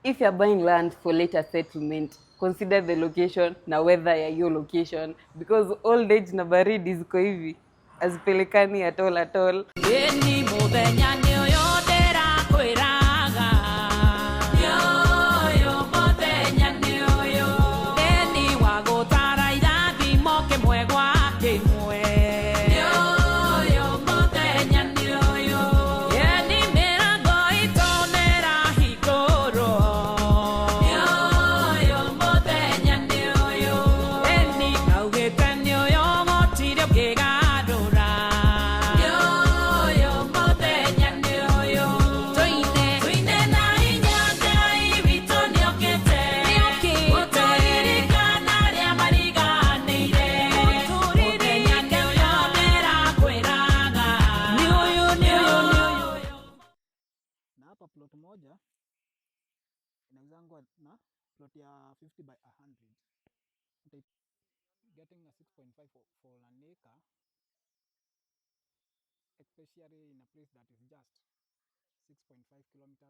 If you're buying land for later settlement, consider the location na weather ya hiyo location, because old age na baridi ziko hivi, hazipelekani at all at all. Ĩni mũthenya nĩ ũyũ ndĩrakwĩraga. Nĩ ũyũ mũthenya nĩ ũyũ. Ĩni wa gũtara irathimo kĩmwe gwa kĩmwe. Nĩ ũyũ mũthenya nĩ ũyũ. Ĩni mĩrango itũ nĩrahingũrwo. Nĩ ũyũ mũthenya nĩ ũyũ. Ĩni augĩte nĩ ũyũ gũtirĩ ũngĩgarũra. Nĩ ũyũ mũthenya nĩ ũyũ. Tũine tũine na hinya Ngai witũ nĩokĩte. Gũtũririkana arĩa mariganĩire. Mũthenya nĩ ũyũ ndĩrakwĩraga. Nĩ ũyũ nĩ ũyũ nĩ ũyũ. Na hapa plot moja inauzangwa na plot ya 50 by 100. Getting a 6.5 for an acre, especially in a place that is just 6.5 kilometers.